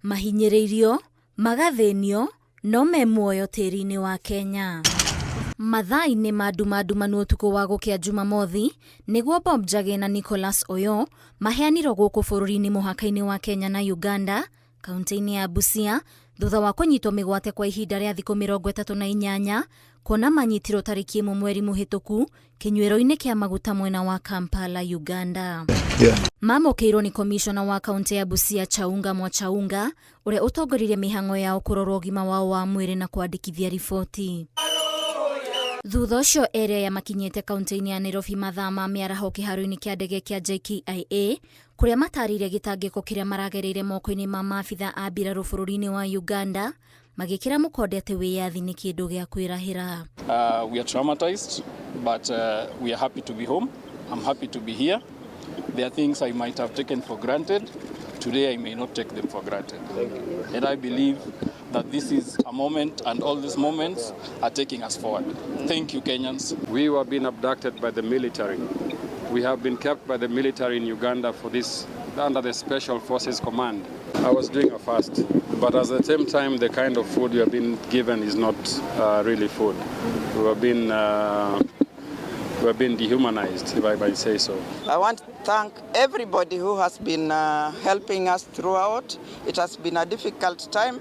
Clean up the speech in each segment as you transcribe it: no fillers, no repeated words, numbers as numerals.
Mahinyĩrĩirio, magathĩnio, no me muoyo tĩri-inĩ wa Kenya. Mathaa-inĩ ma nduma ndumanu ũtukũ wa gũkĩa Jumamothi, nĩguo Bob Njagi na Nicholas Oyoo maheanirwo gũkũ bũrũri-inĩ mũhaka-inĩ wa Kenya na Uganda, kaunti-inĩ ya Busia, thutha wa kũnyitwo mĩgwate kwa ihinda rĩa thikũ 38, kuona manyitirwo tarĩki 1 mweri mũhĩtũku kĩnyuĩro-inĩ kĩa maguta mwena wa Kampala, Uganda. Mamũkĩirwo nĩ komishona wa kaunti ya Busia Chaunga Mwachaunga, ũrĩa ũtongoririe mĩhang'o yao kũrorwo ũgima wao wa mwĩrĩ na kwandĩkithia riboti. Thutha ũcio erĩ aya makinyĩte kaunti-inĩ ya Nairobi mathaa ma mĩaraho kĩharo-inĩ kĩa ndege kĩa JKIA, kũrĩa matarĩirie gĩtangĩko kĩrĩa maragereire moko-inĩ ma maabitha a mbirarũ bũrũri-inĩ wa Uganda, magĩkĩra mũkonde atĩ wĩyathi nĩ kĩndũ gĩa kwĩrahĩra. We are traumatized, but we are happy to be home. I'm happy to be here. There are things I might have taken for granted. Today I may not take them for granted. And I believe that this is a moment, and all these moments are taking us forward. Thank you, Kenyans. We were being abducted by the military. We have been kept by the military in Uganda for this, under the Special Forces Command. I was doing a fast, but at the same time, the kind of food we have been given is not really food. We have been dehumanized, if I might say so. I want to thank everybody who has been helping us throughout. It has been a difficult time,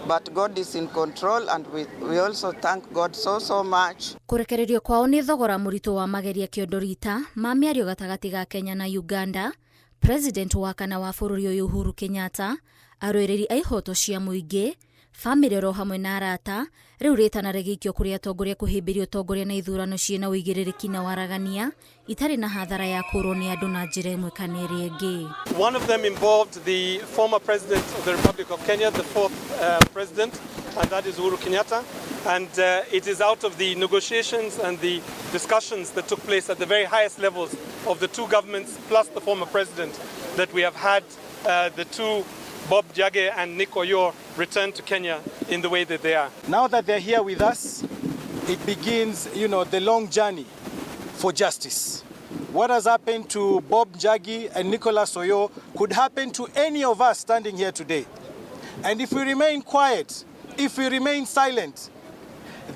but God is in control, and we also thank God so, so much. Kũrekererio kwao nĩ thogora mũritũ wa mageria kĩondo rita ma mĩario gatagatĩ ga Kenya na Uganda. President wa kana wa bũrũri ũyũ Uhuru Kenyatta, arũĩrĩri a ihoto cia mũingĩ, bamĩrĩ oro hamwe na arata, rĩu rĩtana rĩgĩikio kũrĩ atongoria kũhĩmbĩria ũtongoria na ithurano ciĩna ũigĩrĩrĩki na waragania itarĩ na hathara ya kũrwo nĩ andũ na njĩra ĩmwe kana ĩrĩa ĩngĩ. One of them involved the former president of the Republic of Kenya, the fourth president, and that is Uhuru Kenyatta. And it is out of the negotiations and the discussions that took place at the very highest levels of the two governments plus the former president that we have had the two, Bob Njagi and Nick Oyoo, return to Kenya in the way that they are. Now that they're here with us, it begins the long journey for justice. What has happened to Bob Njagi and Nicholas Oyoo could happen to any of us standing here today. And if we remain quiet, if we remain silent,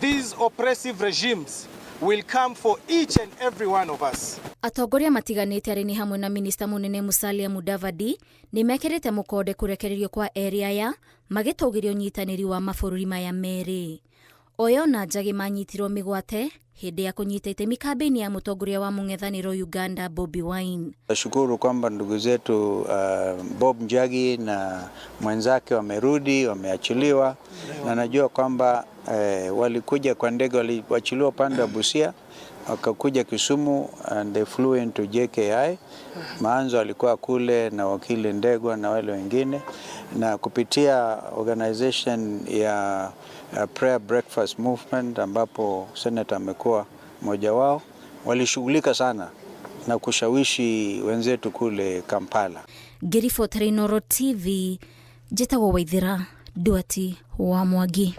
these oppressive regimes will come for each and every one of us. Atongoria matiganĩte arĩ nĩ hamwe na minista mũnene Musalia Mudavadi nĩ mekĩrĩte mũkonde kũrekererio kwa erĩ aya, magĩtũgĩria ũnyitanĩri wa mabũrũri maya merĩ. Oyoo na Njagi manyitirwo mĩgwate hĩndĩ ya kũnyita itemi kambĩini ya mũtongoria wa mũng'ethanĩro Uganda Bobi Wine. Nashukuru kwamba ndugu zetu Bob Njagi na mwenzake wamerudi, wameachiliwa, na najua kwamba walikuja kwa ndege, waliachiliwa upande wa Busia, wakakuja Kisumu and they flew into JKI. Maanzo alikuwa kule na wakili Ndegwa na wale wengine, na kupitia organization ya Prayer Breakfast Movement ambapo senator amekuwa mmoja wao, walishughulika sana na kushawishi wenzetu kule Kampala. Ngĩribotera Inooro TV, njĩtagwo Waithera Nduati wa Mwangi.